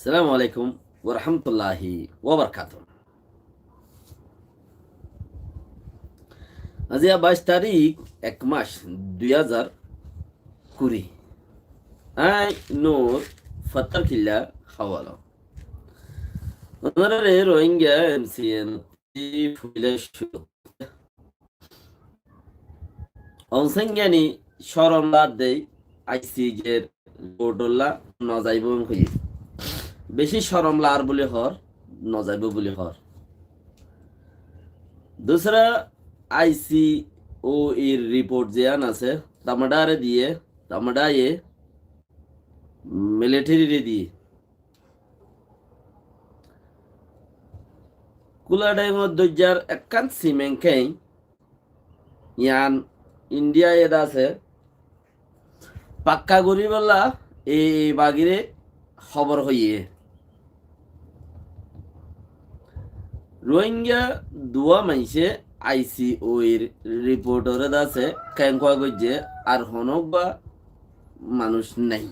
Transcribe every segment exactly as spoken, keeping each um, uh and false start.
Assalamu alaikum warahmatulláhi wabarakátuhu. Aijja baic tarík, ek mac, dui házar kuri. Añí Nur, Fattarkilla, Hawalo. Ónorare Rohingya M C N Foila cúru. Onsáingani corom lar de, I C J r riportolla no zaibo hoiyé. Beci corom lar buli hoór, no zaibo buli hoór. Dusra, I C O e r riport ziyán asé, Tamadare diyé, Tamadaye military re diyé. Kula Daimor doijjar ekkán simen keñ, yián India ye de asé, pakka goríbolla e, e bagire hóbor hoiyé. Rohingya duwa maincé I C O e r riportore de asé kenkua goijjé, ar honó uggwá manúic nái.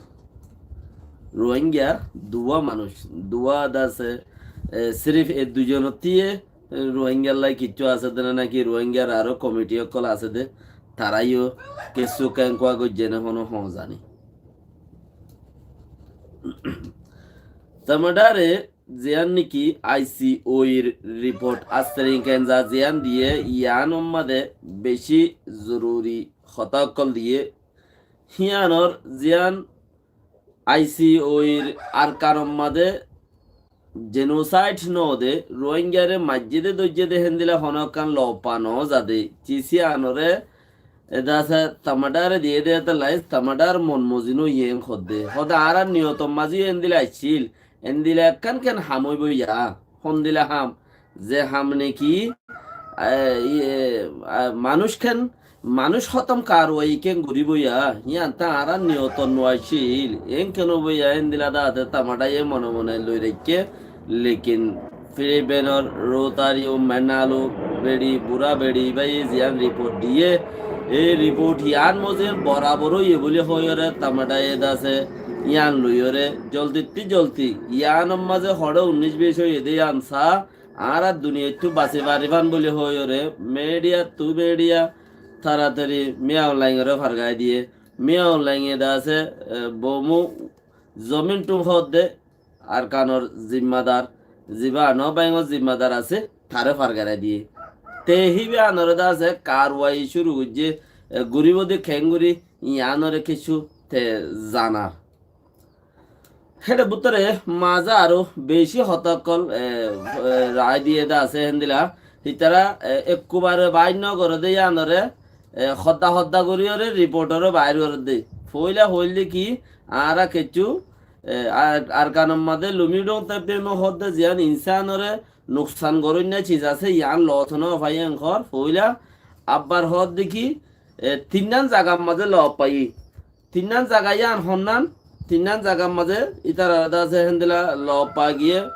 Rohingya duwa manúic, duwa de asé, e, sirif e duizonottí e, e, Rohingyalla kiccú asé de né, náki Rohingyar aró komiti ókkol asé de, tará yó kessú kenkua goijjé né honó hoóñza nái. Tamadare ziyán néki I C O e r riport, astering kenza ziyán diyé, yiánor mazé beci zoruri hotá ókkol diyé. Híyanor ziyán I C O e r Arkanor mazé jenosaid no de, Rohingyare maijjé de, doijjé de, héndilla honó ekkán lopa no za de. Cici anore, e de asé Tamadare diyé de, etolla Tamadar mon mozin óiye en hoó de. Hoó de añárar niyotor mazé yó héndilla aiccíl, héndilla ekkán ken ham óibo ya, hondilla ham, ze ham néki, e, iye, e, manúic ken, manúic hótom karwai ken goríbo ya, yián to añárar niyotot no aiccíl, en ken óibo ya, héndilla de asé Tamadaye mone mone loi raikké, lekin Filipainor Rotariu, Menalu, beçi, bura beçi, íbaye ziyán riport diyé, e riport yián mozin borabor óiye buli hoiyóre Tamadaye de asé yián loiyóre joldittí joldi yiánor mazé hoçé unnic bic óiye de yián sa, añára duniyaittú basi faribán buli hoiyóre, media to media, taratari Min Aung Hlaingore fargai diyé. Min Aung Hlainge de asé, e, bomu zomin tun hoó de, Arkanor zimmadar, ziba no baingor zimmadar asé, taré fargarai diyé. Te híba anore de asé, karwai cúru goijjé, e, goríbo de kengori, yiánore kessú te zanar. Héçe bútore mazé aró beci hotá ókkol, e, e, rai diyé de asé héndilla. Hítara, e, ekkubare bair no goré de yiánore, e, hodda hodda goríyore riportore bair goré de. Foila hoil de ki, añára kessú, e, Ar-, Arkanor mazé Lumidong Tebdem e hoó de ziyán insánore nuksan goróinna ciz asé, yián loot no fai en hoór. Foila abbar hoó de ki, e, tinnán zagar mazé loot faiyí. Tinnán zaga yián honnán, tinnán zagar mazé ítarare de asé héndilla loot fa giyé,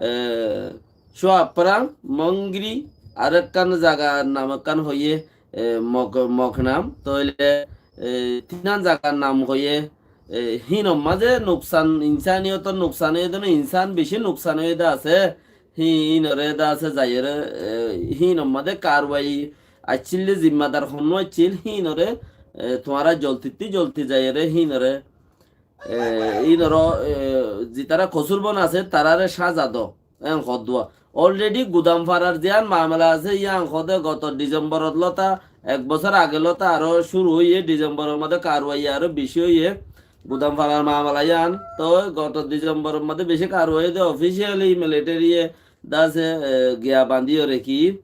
e, Cuapprang, Mongri, arekkán zagar nam ekkán hoiyé, e, Mok-, Moknam. Tóile, e, tinnán zagar nam hoiyé, e, hínor mazé nuksan, insaniyotor nuksan óiye de no, insán beci nuksan óiye de asé. Hí-, hínore de asé zaiyóre, e, hínor mazé karwai accíl de zimmadar honnú accíl, hínore, e, tuáñra joldittí joldi zaiyóre hínore, e, hínoro, e, zitara kosurbon asé, tarare sáza do, en hoó de. Already Gudamfarar ziyán mamela asé, yián hoó de goto Disemborot lóta, ek bosór age lóta aró cúru óiye, Disemboror mazé karwai aró beci óiye. Gudamfarar mamela yián, toi goto Disemboror mazé beci karwai óiye de, officially military ye de asé, e, giya bandíyore ki,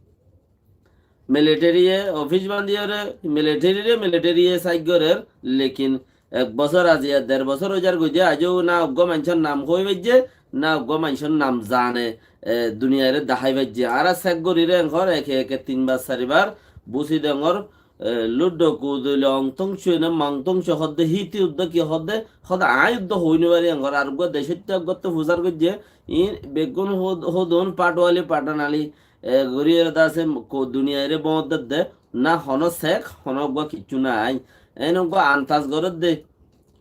military ye office bandíyore, military re military ye saik gorer, lekin ek bosór aziya der bosór óizar goi de, aijó na uggwá maincór nam hoi faijje, na uggwá maincór nam zane, e, duniyaire dahái faijje. Añára sek goríre en hoór, eke eke tin bar, sari bar, busi dengor, e, Luddo Kudule Ong Tong Sue ne Mong Tong Sue hoó de, híti uddó ki hoó de, hoó de aññí uddó hoi no fari en hoór, ar uggwá decóitta uggwáttu fusar goijje, iín beggún hod-, hodún Patwali, Patanali, e, goríyore de asé, ko-, duniyaire boóñdde de, na honó sek, honó uggwá kiccú nái. En uggwá antas gorédde,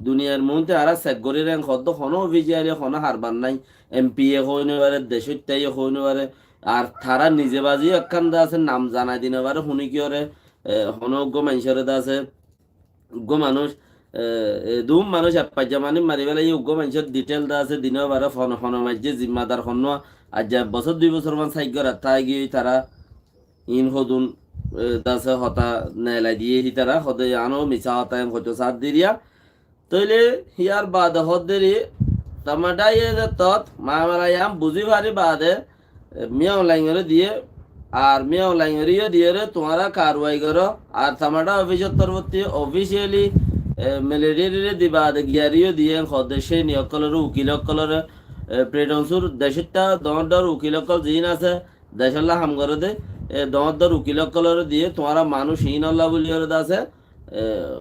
Duniyair muúntu añára sek gorír en hoddé honó officially honó harbar nái. M P e hoi no fare, decóitta ye hoi no fare. Ar tará nize bazi ekkán de asé nam zanai di no fare, huni ki ore, e, honó uggwá maincóre de asé, uggwá manúic, e, e, dum manúic ek faijja manúic mari félaiye, uggwá maincór detail de asé, di no fare, hon-, honó maijje zimmadar honnúa, aijja ek bosór dui bosór man sai gorat táki giyói tará, in hodún, e, de asé hotá neelai diyé hítara, hodé ano misá hotá en hoitó sár diriya. Tóile híyar baade hoddéri Tamadá ye de tot mamala yían buzí fari baade, e, Min Aung Hlaing ore diyé, ar Min Aung Hlaing ore yó diyére tuáñra karwai goró, ar Tamadá ofisor torfótti officially, e, military re di baade giyari yó diyé, en hoddé céni ókkolore, ukil ókkolore, e, Freedom Sur decóitta doóñr doóñr ukil ókkol ziín asé, decólla ham goré dé, e, doóñr doóñr ukil ókkolore diyé, tuáñra manúic iínolla buli goré de asé, e,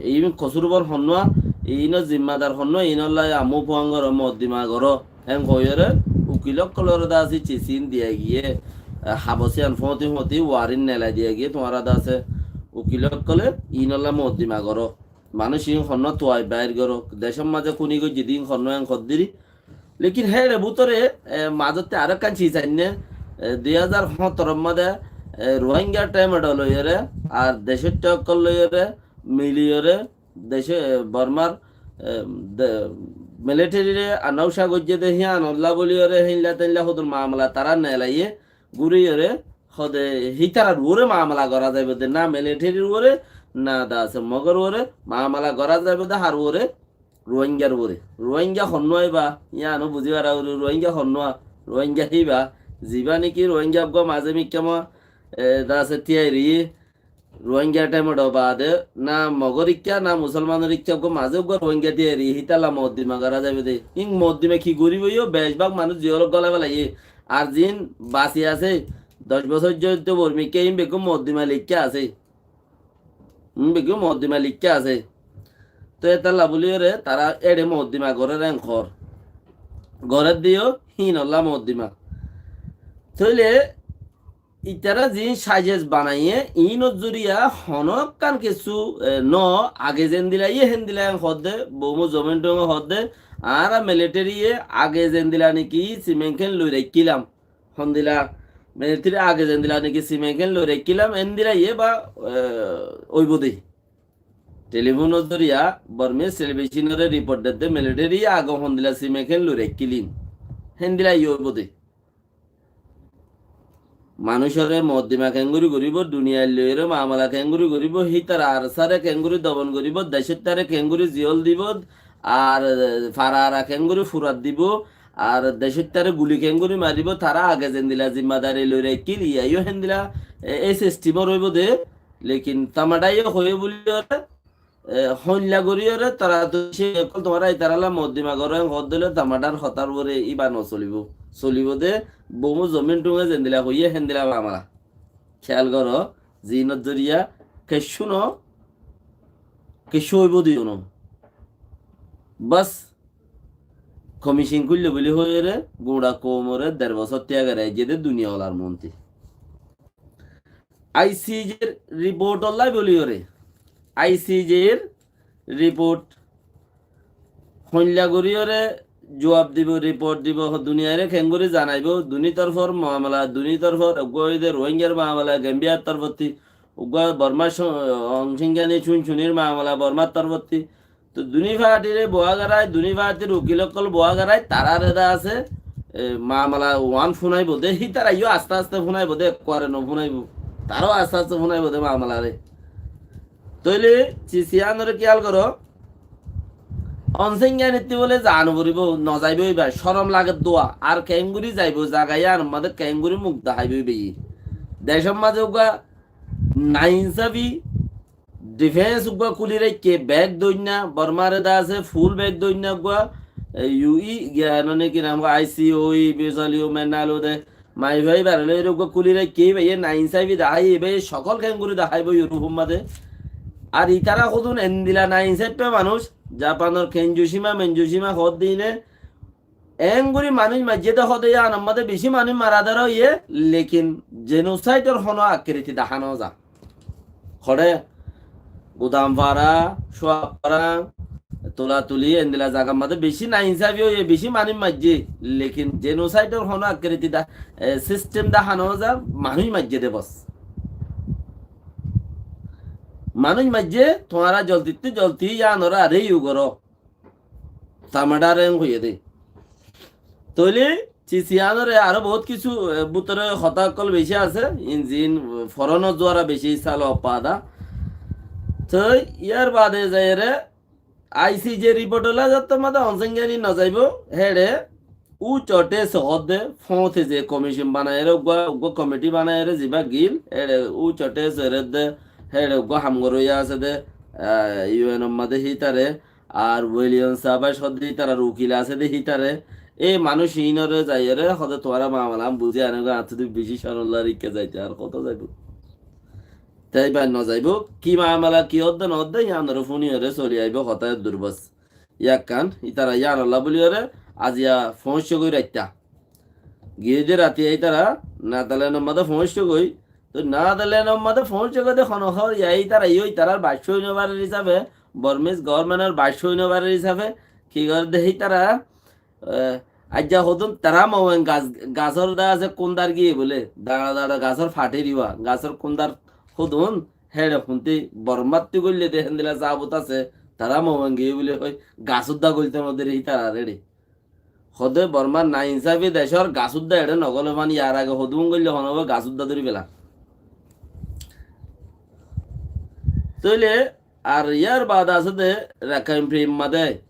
iín kosúr bor honnúa, iínor zimmadar honnúa, iínolla ammú fuán goró, moddima goró, héen hoiyóre ukil ókkolore de asé cisín diya giyé, e, habosían fóñti fóñti warin nelai diya giyé, tuáñra de asé ukil ókkole iínolla moddima goró. Manúic iín honnúa tuai bair goró, decór mazé kúni goijjé de iín honnúa en hoddíri, Lekin héçe bútore, e, mazótte arekkán ciz ainné, e, dui házar hóñtoror mazé, e, Ruáinga thémedho loiyóre, ar decóitta ókkol loiyóre, miliyóre, decé, e, Bormar, e, de, military re anóuca goijjé de híanolla buliyóre, héinla téinla hodún mamala tará neelaiyé, gúriyóre, hode hítarar uore mamala gorá zaibou de, na militaryr uore, na de asé Mogor uore, mamala gorá zaibou de har uore, Ruáingar uore. Ruáinga honnúa íba, yíano buzí fara uore, Ruáinga honnúa, Ruáinga híba, zibá néki Ruáinga uggúa mazé mikká ma, e, de asé tíairi, Ruáinga thémedho baade, na Mogor ikká, na Musolmanor ikká, uggúa mazé uggúa Ruáinga tíairi, hítalla moddima gorá zaibou de. Ín moddima ki goríbou yó, becbák manúic ziyólok gólai felaiyé. Ar ziín basi asé, doc bosór zontó bormikká, ín beggún moddima leikká asé. Hum, beggún moddima leikká asé. Tói étalla buliyóre tará éçe moddima gorér en hoór. Gorér de yó híinolla moddima. Tóile itará ziín sazes banaiyé, iínor zoriya honókkán kessú, e, noó, age zendila yé héndila en hoódde, Boumu Zomín Ṭunge hoódde, añára military ye age zendila néki simenkén loi raikkílam. Hondila, military age zendila néki simenkén loi raikkílam, endila yé ba, e, óibou de. Telifónor zoriya Bormese televisionore report dedde military age hondila simenkén loi raikkílim. Héndila yé óibou de. Manúicore moddima keéngorí goríbou, duniyair loiyóre mamala keéngorí goríbou, hítara ARSA re keéngorí dobon goríbou, decóittare keéngorí ziyól dibou, ar farara keéngorí furat dibou, ar decóittare guli keéngorí maribóu, tará age zendila zimmadari loi raikkíl, yíaiyó héndila, e, e system óibou de, lekin Tamadá ye hoiyé buliyóre, e, hoilla goríyore, tará to cé ókkol tuáñra itaralla moddima goró, en hoódde óile Tamadár hotár uore íba nosolibóu. Solibóu de, Boumu Zomín Ṭunge zendila hoiyé, héndila mamala. Kéyal goró, ziínor zoriya, kessú noó, kessú óibou de yó noó. Bas, komicin kúille buli hoiyóre, guñça koumore der bosór tíagar aijjé de duniya olar monti. I C J r report olla buliyóre, I C J r report hoilla goríyore juab dibou, report dibou, ho duniyaire keéngorí zanaibóu, duní torfór mamala, duní torfór, uggúa óilde Ruáingar mamala, Gambiyar torfótti, uggúa Bormar so-, Aung San Suu Kyi, Chun Chunir mamala, Bormar torfótti, Toi duní partire boá garai, duní partir ukil ókkol boá garai, taráre de asé, e, mamala uán fúnaibou de, hítara yó aste aste fúnaibou de, ekkuare no fúnaibou. Tará aste aste fúnaibou de mamalare. Tóile cis yíanore kéyal goró, Aung San Suu Kyi nitti bóle zano foribóu, no zaibóu íba, córom lager dua, ar keéngorí zaibóu, zaga yíanor mazé keéngorí muk deháibóu íba. Decór mazé uggúa nainsafi, Defense uggúa kúli raikké, bek doinna, Bormare de asé, full bek doinna uggúa, e, U E, giya none ki nam, I C O E, Bizal U M N L O de, maifua íbare loi uggúa kúli raikké, íba ye nainsafi deháiye, íba ye sokol keéngorí deháibóu Europe mazé. Ar itará hodún endila nainsafi manúic, Japanor Kenjusima, Menjusima hoódde íne, Engorí manúic maijjé de hode yíanor mazé bicí manúic mara dóra óiye, lekin genocide or honó akkiriti dahá no za. Hoçé Gudampara, Cuapara, tulatuli endilla zagar mazé beci nainsafi óiye, beci manúic maijjé, lekin jenosaidor hono akriti dá, e, sistem dá hano za manúic maijjé de bos. Manúic maijjé, tuáñra joldittú joldi yíanore aré yu goró. Tamada reng hoiyé dé. Tóile Ciciyanore aró bout kissú, e, bútore hotá ókkol beci asé, in zin foronor duara beci salo pada. Toi yar bade zaiyore I C J report ola zatto mada Aung San Suu Kyi no zaibo, héçe uc ote sohódde foñte ze komicon banaiyore, uggúa, uggúa komiti banaiyore ziba gil, héçe uc ote sohódde, héçe uggúa ham goróya asé de, ah, U N or mazé hítare, ar William Savas hoddé ítarar ukil asé dé hítare, e manúic hínore zaiyore hodé tuáñra mamala buzí anegói, añáttu beci cónolla rikká zaite ar hotá zaibo. Te íba no zaibo, ki mamala ki hoddé no hoddé, híanore fúniyore soli aibó hotá eddur bos. Yakkán, ítara híanolla buliyore aziya foóñiccogói raitta. Giyé de ratiya ítara Netherland or mazé foóñiccogói, Toi Netherland or mazé foóñiccogói de hono hor, yá ítara yó ítarar baiccá ói no farer hísafe, Burmese government or baiccá ói no farer hísafe, ki gorédde hítara, e, aijja hodún Trump Owen gas, gasór dá asé kúndar giyé bóle, dañra dañra gasór fathí diba, gasór kúndar hodún, héçe húnti Bormattú goille de héndilla sabut asé, Trump Owen giyé bóle hoi, gasór dá goilto no der hítara réçe. Hodé Bormar nainsafi decór gasúdda eçé nogóle fán, yar age hodún goille honóba gasúdda dóri fela. Tóile ar yar baade asé dé Rakhine Free mazé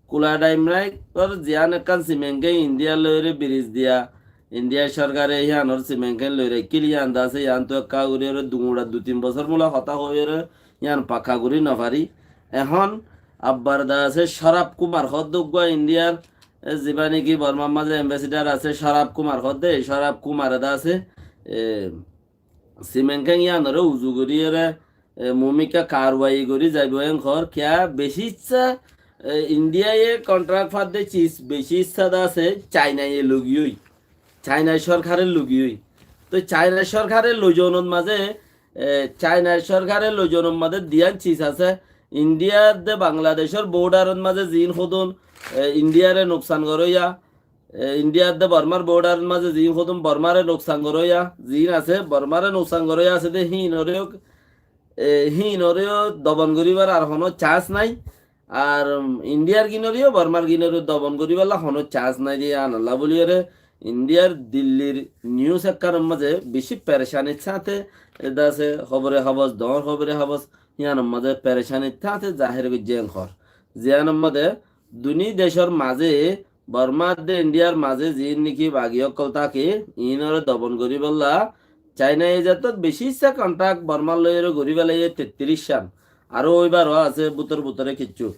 Kula Daimraikor ziyán ekkán simen geng Indiar lóire biris diya, Indiar sorkare híanor simen geng loi raikkíl, hían de asé, híantu ekká gorí ore duñra dui tin bosór mula hotá hoiyóre hían pakka gorí nofari. Ehón abbar de asé Sharab Kumar hoddé uggúa Indiar, e, ziba niki Bormar mazé ambassador asé Sharab Kumar hoddé, e Sharab Kumare de asé, e, simen geng híanore uzu gorí ore, e, mumikká karwai gorí zaibo en hor, kiyá beci issá, e, Indiaye contract fadde cis beci issá de asé Chinaye logiyói. China sorkare logiyói. Toi China sorkare loizounot mazé, e, China sorkare loizounot mazé diyán cis asé, India de Bangladecór bordarot mazé ziín hodún, e, Indiare nuksan goróya, e, India de Bormar bordarot mazé ziín hodún Bormare nuksan goróya, ziín asé, Bormare nuksan goróya asé de híinoreyó, e, híinoreyó dobon goríbar ar honó chans nái. Ar, um, Indiar ginoreyó, Bormar ginoreyó dobon goríballa honó chans nái de, yíanolla buliyóre Indiar Dillir news ekkánor mazé beci perecanir sáñte, e, de asé, hóbore habos, doñr hóbore habos, híanor mazé perecanir sáñte zahér goijjé en hor. Ziyánor mazé duní decór mazé Bormá de Indiar mazé ziín niki bagi ókkol táke, iínoré dobon goríbolla China e zatot beci issá contract Bormár loiyóre gorí felaiyé tettiríc cán. Aró óibaró asé bútor bútore kiccú.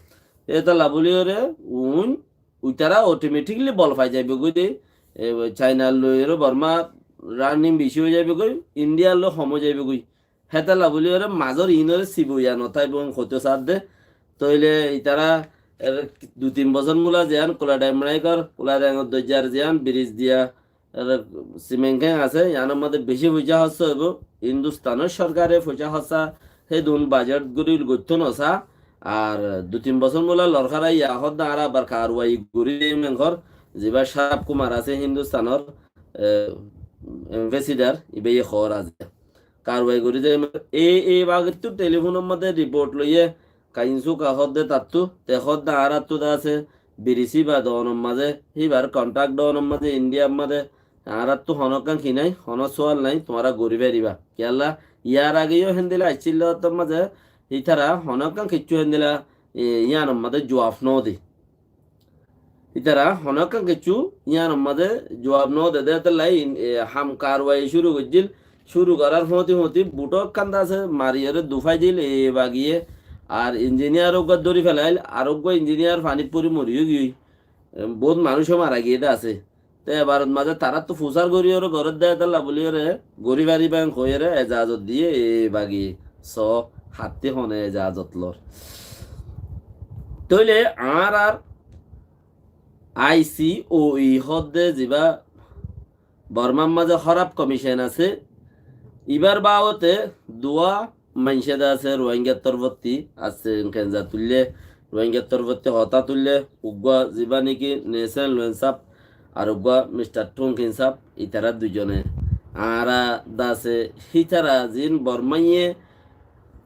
Étalla bóliyoré uin uitará automatically bol fai zaibogói de, e, China loiyóre Bormá running beci ói zaibogói, Indiar loi hom ói zaibogói. Hétalla bóliyoré mazór iínoré siboiya no táibo hoitó saádde. Tóile itará er dui tin bosór múla ziyán Kula Daimraikor, Kula Daimor doijjar ziyán bridge diya, er simen kéng asé, yiánor mazé beci foicá hóros óibo. Hindustanor sorkare foicá hóros hédun bajet gorí goittó nosá. Ar dui tin bosór múla lorkáraiya hoddé añára abar karwai gorí diyum en hor, zibá Sharab Kumar asé Hindustanor, e, ambassador, ibáye hoór asé. Karwai gorí de, e, e bagettú telifónor mazé riport loiyé, Kainsuka hoódde tattú, te hoódde añáráttu de asé, birisi ba doonor mazé, híbar kontak doonor mazé, Indiyar mazé, añáráttu honókkan ki nái, honó suwal nái, tuáñra gorí faribá. Kiyólla, yar age yó héndilla aiccíl de ottór mazé, ítara honókkan kiccú héndilla, e, yíanor mazé juaf nóde. Ítara honókkan kiccú yíanor mazé juaf nóde dé, étella, e, ham karwai cúru goijjíl, cúru gorár fóñti fóñti buthó ekkán de asé, mariyoré dufái dil, e, bagiye, ar injiniyar uggúa dóri felail, ar uggúa injiniyar fanit fori moriyó giyói. E, bout manúic ó mara giyé de asé. Te ebarot mazé taráttu fusár goríyoré gorédde étella bóliyoré gorí faribá en hoiyóre ezazot diyé, e, bagi só hatti hone ezazot lor. Tóile añárar I C O E hoódde zibá Bormár mazé hóraf komicen asé, ibár babote duwá maincé de asé Ruáingar torfótti asé, kenza tuillé Ruáingar torfótti hotá tuille, uggúa zibá néki Nelson Luen sáb ar uggúa mistar Thung Kin sáb, itará duizone. Añára dase hítara zin Bormáiye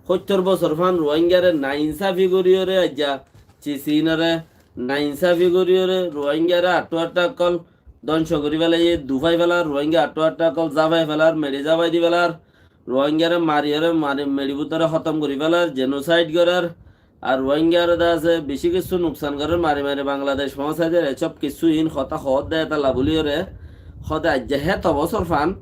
hóittor bosór fán Ruáingare nainsáfi goríyore aijja, Cisinoré nainsáfi goríyore Ruáingare aththú aththá ókkol dóngco gorí félaiye, dufái félar, Ruáinga aththú aththá ókkol záfai félar, meçi záfai di félar, Ruáingare mariyore, mari, meçi bútore hótom gorí félar, jenosaid gorér, ar Ruáingare dase bicí kissú nuksan gorér, mari mari Bangladec foóñsai der, e sób kissú iín hotá hoódde étalla buliyóre, hóde aijja héto bosór fán,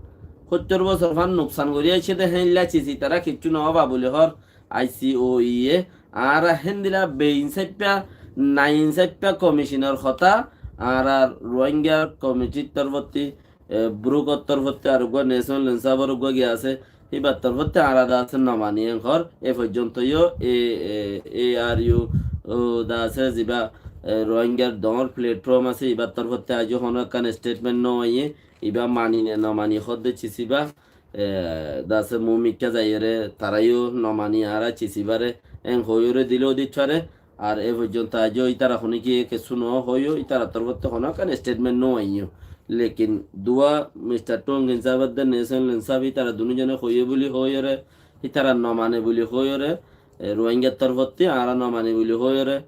hóittor bosór fán nuksan gorí aiccé dé héinlla Cisi tará kiccú noóba buli hoór, I C O E, añára héndilla beinsáippa, nainsáippa komishinor hotá, añára Ruáingar komitir torfótti, e, Brukor torfótti ar uggúa Nelson Luen sábor uggúa giya asé, híbar torfótti añára dase nomani en hoór, e foijjonto yó e, e, A R U, o, dase zibá, e, Ruáingar doóñr platform asé, ibár torfótti aijó honó ekkán statement no aiyé, ibá mani ne nomani hoódde Cisi bá, e, dase mumikká zaiyóre, tará yó nomani añára Cisi báre, en hoiyóre dile ódit fare, ar e foijjonto aijó ítara honíkiye kessú no hoiyó, ítarar torfótti honó ekkán statement no aiyó. Lekin duwa mistar Thung Kin sáb edde Nelson Luen sáb ítara dunúzone hoiyé buli hoiyóre, ítara nomane buli hoiyóre, e, Ruáingar torfótti añára nomani buli hoiyóre,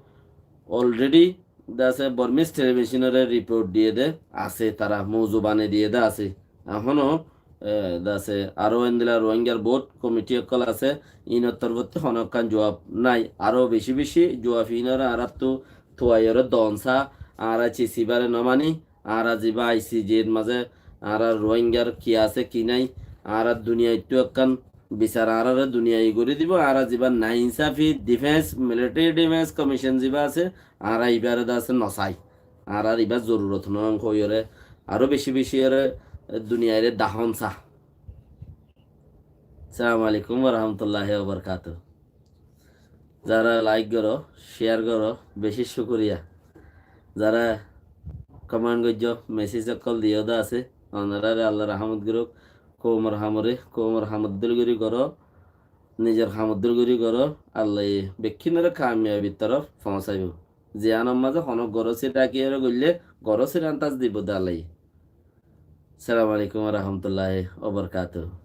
already dase Bormís televisionore riport diyé dé asé, tará mouzu banai diyé dé asé. Ehóno, e, dase aró endilla Ruáingar bout komiti ókkol asé, iínor torfótti honó ekkán juab nái. Aró bicí bicí juab iínore añáráttu tuaiyóre doon sá, añára Cisi báre nomani, añára zibá I C J r mazé añára Ruáingar ki asé ki nái, añára duniyaittú ekkán bisar añáráre duniyai gorí dibou, añára zibá nainsáfi defense, military defense commission zibá asé, añára ibáre dase nosai. Añárar ibár zorurot no hoiyóre, aró bicí bicí ore duniyaire dahón sá. Assalamu alaikum wa rahmatullahi wa barakatuhu. Zará like goró, share goró, bicí cúkuriya. Zará comment goijjó, message ókkol diyó dé asé, onoráre Allar rahámot gorók, koumor hamore, koumor hamot dil gorí goró, nizor hamot dil gorí goró, Allaye bekkúnore kamiyabir torof foóñsaibou. Ziyánor mazé honó goró sir rakíyore goillé, goró sir antas dibou dé Allaye. Assalamu alaikum wa rahmatullahi wa barakatuhu.